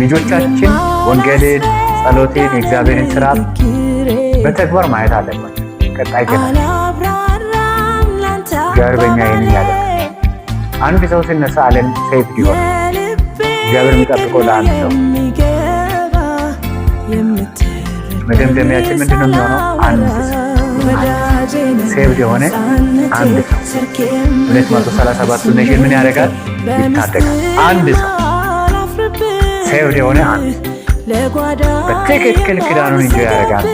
ልጆቻችን ወንጌልን፣ ጸሎትን፣ የእግዚአብሔርን ስራ በተግባር ማየት አለባቸው። ቀጣይ ገና እግዚአብሔር በእኛ ይህንን ያደርጋል። አንድ ሰው ሲነሳ ዓለም safe ይሆናል። እግዚአብሔር የሚጠብቀው ለአንድ ሰው። መደምደሚያችን ምንድን ነው የሚሆነው? አንድ ሰው saved የሆነ አንድ ሰው 237ቱ nation ምን ያደርጋል? ይታደጋል። አንድ ሰው saved የሆነ አንድ በትክክል ኪዳኑን enjoy ያደርጋል።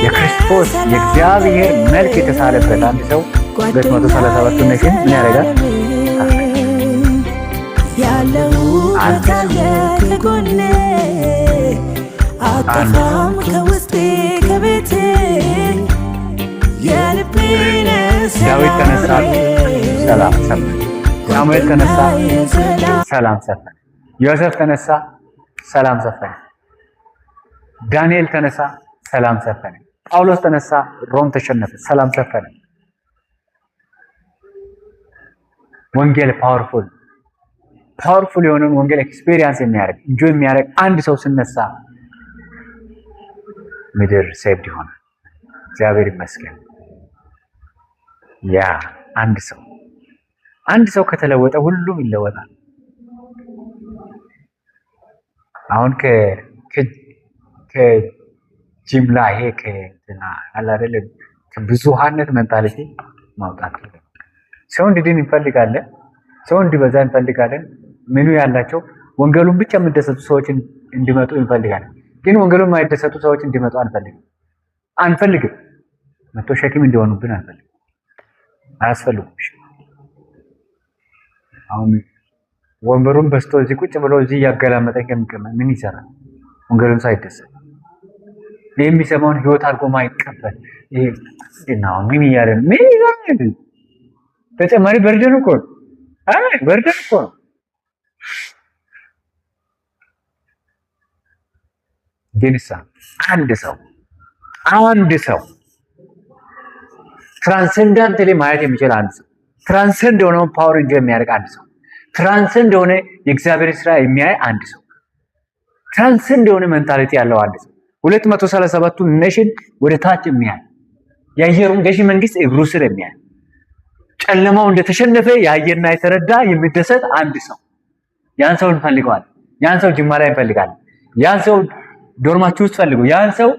የክርስቶስ የእግዚአብሔር መልክ የተሳለበት አንድ ሰው 237ቱ nation ምን ያደርጋል? ያለሁበት አለ ከጎኔ፣ አጠፋም ከውስጤ ከቤቴ የልቤን። ዳዊት ተነሳ፣ ሰላም ሰፈነ። ሳሙኤል ተነሳ፣ ሰላም ሰፈነ። ዮሴፍ ተነሳ፣ ሰላም ሰፈነ። ዳንኤል ተነሳ፣ ሰላም ሰፈነ። ጳውሎስ ተነሳ፣ ሮም ተሸነፈ፣ ሰላም ሰፈነ። ወንጌል powerful powerful የሆነውን ወንጌል experience የሚያደርግ፣ enjoy የሚያደርግ አንድ ሰው ስነሳ ምድር saved ይሆናል። እግዚአብሔር ይመስገን። ያ አንድ ሰው፣ አንድ ሰው ከተለወጠ ሁሉም ይለወጣል። አሁን ከጅምላ ይሄ ከእንትና አለ አይደለ ከብዙሃነት mentality ማውጣት። ሰው እንዲድን እንፈልጋለን። ሰው እንዲበዛ እንፈልጋለን። ምኑ ያላቸው ወንጌሉን ብቻ የሚደሰቱ ሰዎች እንዲመጡ እንፈልጋለን። ግን ወንጌሉን የማይደሰቱ ሰዎች እንዲመጡ አንፈልግም አንፈልግም። መቶ ሸክም እንዲሆኑብን አንፈልግም። አያስፈልጉም። አሁን ወንበሩን በስቶ እዚህ ቁጭ ብሎ እዚህ እያገላመጠኝ ከሚቀመጥ ምን ይሰራል? ወንጌሉን ሳይደሰት፣ የሚሰማውን ህይወት አድርጎ ማይቀበል፣ ይሄ ምን እያለ ነው? ምን ይላል? ተጨማሪ burden እኮ ነው። አይ burden እኮ ነው። ግንሳ አንድ ሰው፣ አንድ ሰው transcendently ማየት የሚችል አንድ ሰው፣ transcend የሆነውን power enjoy የሚያደርግ አንድ ሰው፣ transcend የሆነ የእግዚአብሔር ስራ የሚያይ አንድ ሰው፣ transcend የሆነ mentality ያለው አንድ ሰው፣ 237ቱ nation ወደ ታች የሚያይ፣ የአየሩን ገዢ መንግስት እግሩ ስር የሚያይ፣ ጨለማው እንደተሸነፈ ያየና የተረዳ የሚደሰት አንድ ሰው፣ ያን ሰው እንፈልገዋለን። ያን ሰው ጅማ ላይ እንፈልጋለን። ያን ሰው dorm ኣችሁ ውስጥ ፈልጉ። ያን ሰው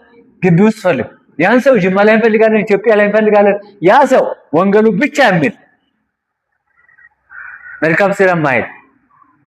ግቢ ውስጥ ፈልጉ። ያን ሰው ጅማ ላይ እንፈልጋለን፣ ኢትዮጵያ ላይ እንፈልጋለን። ያ ሰው ወንጌሉ ብቻ የሚል፣ መልካም ስራ ማየት፣